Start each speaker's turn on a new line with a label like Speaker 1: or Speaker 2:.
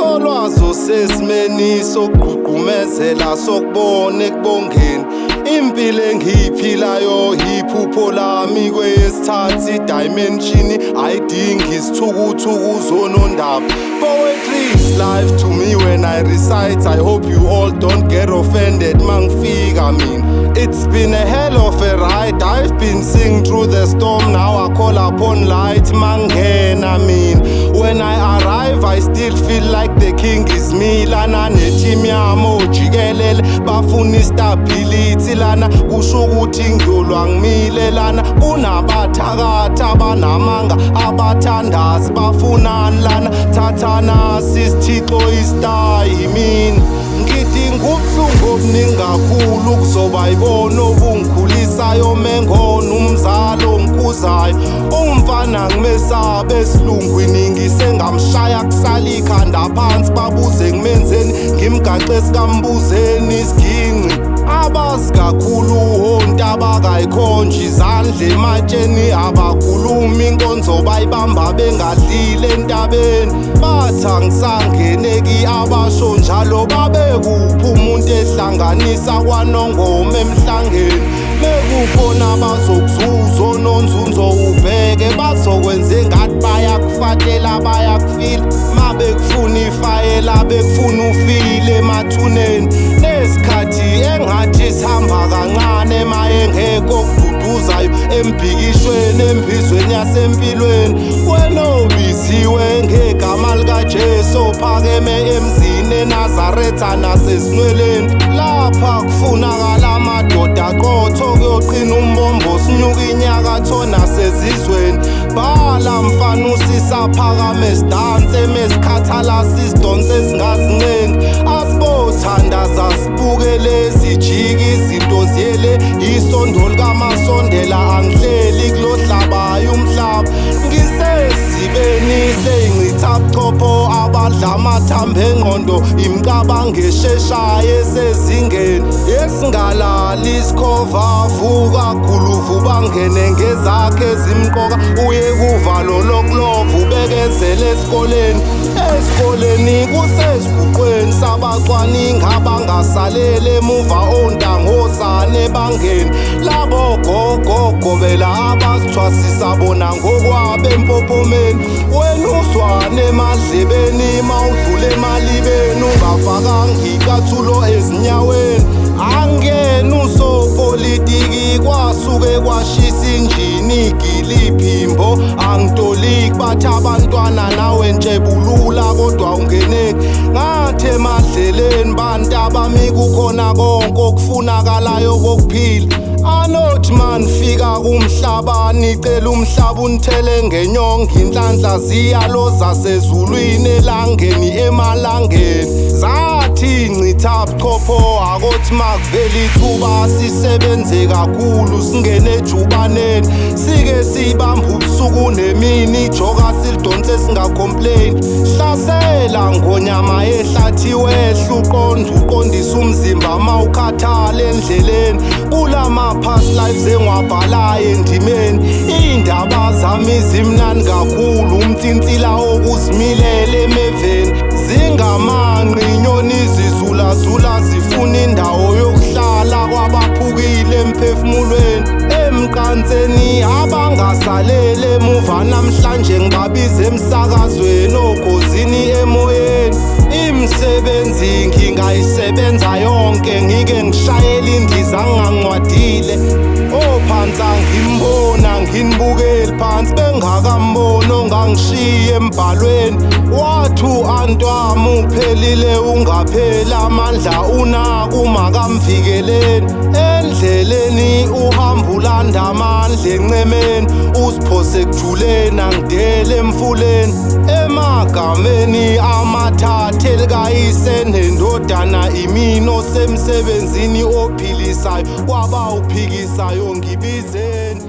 Speaker 1: Solwazo sesimeni sokugqugqumezela sokubona ekubongeni. Impilo engiyiphilayo iphupho lami kweyesithathu dimension, ayidingi isithukuthuku zonondaba. Poetry is life to me when I recite. I hope you all don't get offended mangifika mina. It's been a hell of a ride. I've been seeing through the storm. Now I call upon light mangena mina. When I arrive, I still feel like the king is me. Lana ne-team yami ojikelele bafuna i-stability lana, kusho ukuthi ngiyolwa ngimile lana. Kunabathakathi abanamanga, abathandazi bafunani lana? Thathana sisithixo i-star yimina. Ngidinga ubuhlungu obuningi kakhulu kuzoba yibona obungikhulisayo, mengona umzalo ongikhuzayo. Umfana ngimesabe esilungwini, ngisengamshaya kusala ikhanda phansi, babuze ngimenzeni, ngimgaxe sikambuzeni isiginci. Abazi kakhulu ontaba kayikhonje izandla ematsheni, abakhulumi inkonzo bayibamba bengadlile entabeni. Bathi angisangeneki, abasho njalo babekuphi umuntu ehlanganisa kwanongoma emhlangeni? Bekukhona bazokuzuza ononzunzo, ubheke bazokwenza engathi bayakufatela, bayakufila mabekufuna ifayela, bekufuna ufile emathuneni. Nesikhathi engathi sihamba kancane mayengekho okududuzayo embhikishweni, embizweni yasempilweni. Wena obiziwe ngegama likaJesu ophakeme emzini eNazaretha nasezinweleni, lapha kufunakala amadoda aqotho kuyoqina umbombo, sinyuka inyakatho nasezizweni. Bhala mfana usisaphakame, sidanse mesikhathala, sisidonse singazincengi. Asibothandaza sibukele zijiki izinto ziyele isondo likamasondela. Angihleli kulohlabayo umhlaba, ngisesibeni seyingcitha buchopho abadla amathambo engqondo, imicabango esheshayo esezingeni esingalali isikhova. Vuka guluvu, bangene ngezakhe ezimqoka, uye kuvalo lokulova, ubekezele esikoleni. Esikoleni kusesiguqweni sabacwaningi abangasaleli emuva, ontangosane bangeni labo gogo gobela abasithwasisa bona ngokwabo empophomeni. Wena uzwane emadlebeni mawudlula emalibeni, ungafakanga icathulo ezinyaweni. Angena usopolitiki kwasuke kwashisa injini, igiliphimbo angitoliki, bathi abantwana nawe ntshebulula kodwa ungeneki. Ngathi emadleleni bantu abami kukhona konke okufunakalayo kokuphila. Anothi manifika kumhlaba nicela umhlaba unithele ngenyongo, inhlanhla ziyalo zasezulwini elangeni emalangeni. Zathi ncitha buchopho akothi makuvela ithuba sisebenze kakhulu, singene ejubaneni, sike sibambe ubusuku nemini, ijoka silidonse singacomplain. Hlasela ngonyama ehlathi, wehla uqonda uqondisa umzimba mawukhathala endleleni. Kulama past lives engiwabhalayo endimeni, iy'ndaba zami zimnandi kakhulu, umthintsila okuzimilela emeveni. Zingamanqi inyoni zizulazula zifuna indawo yokuhlala kwabaphukile emphefumulweni, emqanseni abangasaleli emuva. Namhlanje ngibabiza emsakazweni, okhozini, emoyeni. Imisebenzi ngingayisebenza yonke, ngike ngishayela indiza ngingancwadile. Ophansi angimbona, nginibukeli phansi bengakamboni ongangishiya embhalweni. Wathi u-antwami uphelile ungapheli amandla unakumakamvikeleni. Endleleni uhamba ulanda amandla encemeni, usiphose ekujuleni, angidele emfuleni. Emagameni amathathu elikayise nendodana, imini osemsebenzini ophilisayo kwabawuphikisayo ngibizeni.